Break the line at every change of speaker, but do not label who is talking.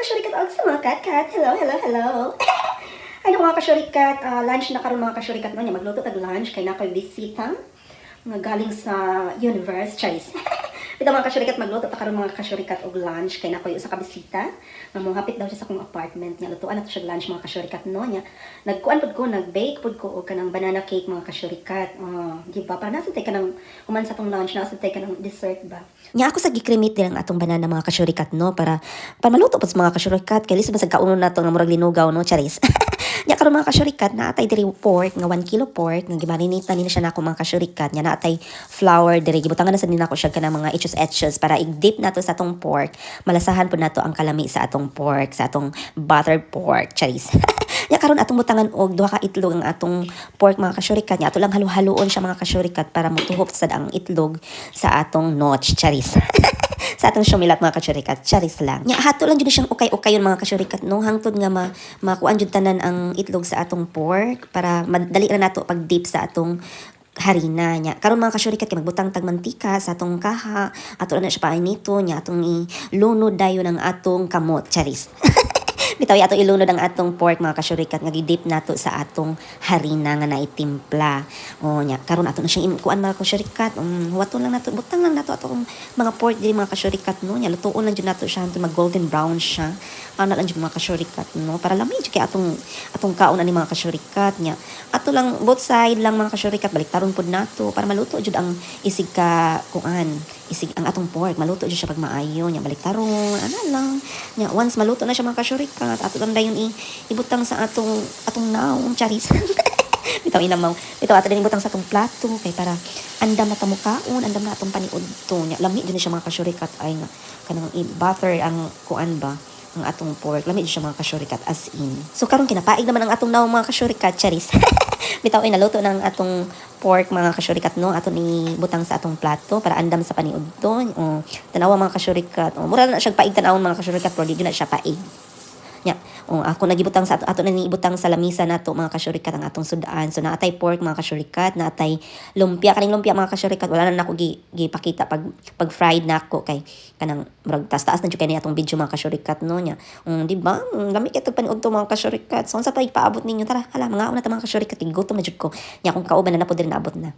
Kasyurikat og sa mga kat-kat. Hello, hello, hello. Ay, mga kasyurikat, lunch na karon, mga kasyurikat, no, nya magluto tag lunch kay naa koy bisita nga galing sa universe, charis. Bitaw, mga kasyurikat, magluto ta karon, mga kasyurikat, og lunch kay naa koy usa ka bisita nga mohapit daw siya sa akong apartment nya lutuan nato siya lunch, mga kasyurikat, no. Nya nagkuan pud ko, nag-bake pud ko og kanang banana cake, mga kasyurikat. Oh, di ba? Para naa sad tay kanang human sa atong lunch, naa sad tay kanang dessert ba. Nya ako sa gi-cremate din ang atong banana, mga kasyurikat, no, para maluto pud sa mga kasyurikat kay lisod man sa kaunon nato nga murag linugaw, no, charis. Nya karon, mga kasyurikat, naa tay diri pork nga 1 kilo pork nga gimarinate ni na siya nako, mga kasyurikat. Nya naa tay flour diri, gibutangan na sad ni nako siya kanang mga etchos etchos para i-dip nato sa atong pork. Malasahan pud nato ang kalami sa atong pork, sa atong buttered pork, charis. Nya karon atong butangan og duha ka itlog ang atong pork, mga kasyurikat. Nya ato lang halu-haluon siya, mga kasyurikat, para motuhop sad ang itlog sa atong notch, charis. Sa atong sumilat, mga kasyurikat, charis lang. Nya hato lang jud siyang ukay-ukay yun, mga kasyurikat, no, hangtod nga makuan jud tanan ang itlog sa atong pork para madali ra nato pag dip sa atong harina. Nya karon, mga kasyurikat, kay magbutang tag mantika sa atong kaha, ato na siya painito, nya atong ilunod dayon ang atong kamot, charis. Bitaw, ato ilunod ang atong pork, mga kasyurikat, nga gidip nato sa atong harina nga naitimpla. O nya karon ato na siyang kuan, mga kasyurikat. Huwaton lang nato, butang lang nato atong mga pork diri, mga kasyurikat, no. Nya lutuon lang jud nato siya hangtod mag golden brown siya. Ana lang jud, mga kasyurikat, no, para lami jud kay atong kaon ani, mga kasyurikat. Nya ato lang both side lang, mga kasyurikat, baliktaron pud nato para maluto jud ang isig ka kuan, isig ang atong pork, maluto jud siya pag maayo. Nya baliktaron ana lang. Nya once maluto na siya, mga kasyurikat, ato lang dayon ibutang sa atong naong, charis. Bitaw inamaw, bitaw, ato din ibutang sa atong plato kay para andam na ta mokaon, andam na atong paniud to. Nya lami jud ni siya, mga kasyurikat, ay nga kanang i-butter ang kuan ba, ang atong pork. Lami jud siya, mga kasyurikat, as in. So karon kinapaig naman ang atong naong, mga kasyurikat, charis. Bitaw ay naluto ng atong pork, mga kasyurikat, no, ato ni butang sa atong plato para andam sa paniud to. O tanawa, mga kasyurikat, o mura na siya paig tan-awon, mga kasyurikat, pero di jud na siya paig. Nya, o ako nagibutang sa ato, ato na niibutang sa lamisa nato, mga kasyurikat, ang atong sudaan. So naa tay pork, mga kasyurikat, naa tay lumpia. Kaning lumpia, mga kasyurikat, wala na nako gipakita pag fried nako kay kanang murag taas-taas na jud kay ni atong video, mga kasyurikat, no. Nya. Di ba? Lami kay tog paniud to, mga kasyurikat. So unsa pa paabot ninyo? Tara, hala, mga una ta, mga kasyurikat, kay gutom na jud ko. Nya akong kauban na na po diri naabot na.